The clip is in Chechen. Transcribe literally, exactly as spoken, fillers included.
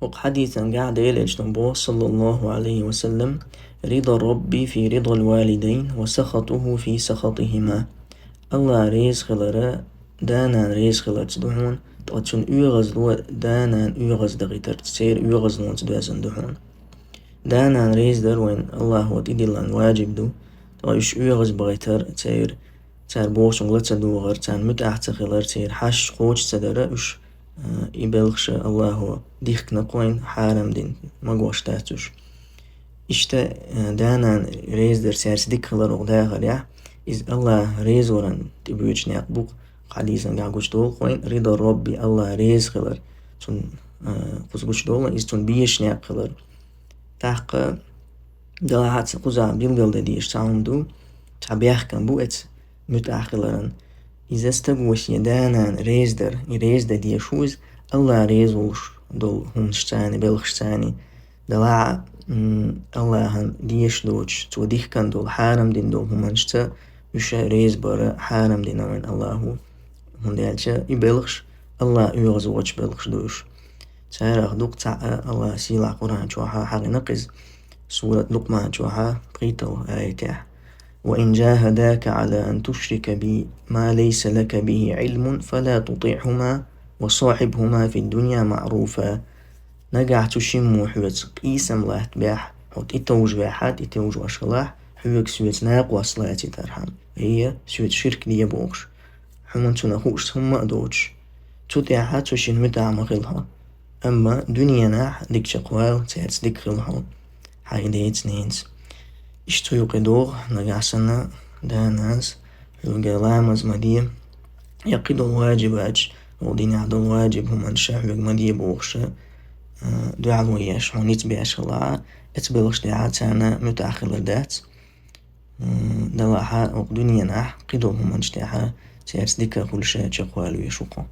ХӀокху хьадисангахь Делан Элчано боху, саллаллаху Ӏалайхи ва саллам: «رضا الرب في رضا الوالدين وسخطه في سخطهما». АллахӀ реза хилар да-нана реза хиларца ду хьуна, ткъа цуьнан оьгӀазло да-нана оьгӀаздахийтарца, церан оьгӀазлонца доьзна ду хьуна. Да-нана реза дар вайна АллахӀа тӀедиллина ваджиб ду, ткъа уьш оьгӀазбахийтар, церан, цара бохучуьнга ла ца догӀар, царна муьтӀахь ца хилар, церан хьашт кхочуш ца дара, уьш, а, и белхаш АллахӀа дихкина кху вайна, хьарам дина, магош дац уьш. Иштта, а, да-нана реза дар цаьрца дика хилар оха дахарехь, иза АллахӀ реза варан тӀебоьдуш некъ бу-кх, хьадисангахь гучудолу кху вайна, رضا الرب, АллахӀ реза хилар, цунна, а, кхуза гучудолу, иза цунна безаш некъ хилар. ТӀаккха, делахь а, цу кхузахь билгалдан дезаш цхьа хӀума ду, цхьа бехкам бу эцу муьтӀахь хиларан. Иза стага шен да-нана реза дар, и реза дан дезаш ву иза, АллахӀ реза волуш долу хӀуманашца, белхашца. Делахь а, м, АллахӀан дезаш доцуш, цо дихкина долу, хьарам дина долу хӀуманашца уьш реза бар хьарам дина вайна АллахӀа, хӀунда аьлча и белхаш АллахӀ оьгӀазвахачу белхаш ду уьш. Царах ду-кх цхьаъ АллахӀа сийлахь Къуръан чохь хьахийна-кх иза, сурат Лукъман чохь пхийтталгӀа аятехь: «وإن جاهداك على أن تشرك بي ما ليس لك به علم فلا تطعهما وصاحبهما في الدنيا معروفا». Нагахь цу шиммо хьоьца къийсам латтабехь, хьо тӀетовжавехь, тӀетовжош хилахь, хьоьга соьца накъост лацийтархьама, я соьца ширк де бохуш, хьуна цунах хууш хӀумма а доцуш, цу тӀехь цу шинна муьтӀахь ма хила хьо. Амма дуьненахь дика чекхвала, цаьрца дика хила хьо хьайн деца-ненаца. Иштта цу юкъе догӀу, нагахь санна да-нанас хьоьга ламаз ма де, я кхидолу ваджибаташ, хӀокху динехь долу ваджиб хӀуманаш хьоьга ма де бохуш, а, дуьхьало еш, хьо ницкъ беш хилахь, эцу белхаш тӀехь царна муьтӀахь хилар дац. М, делахь а, хӀокху дуьненахь кхидолу хӀуманаш тӀехь цаьрца дика хуьлуш чекхвала везаш ву-кх хьо.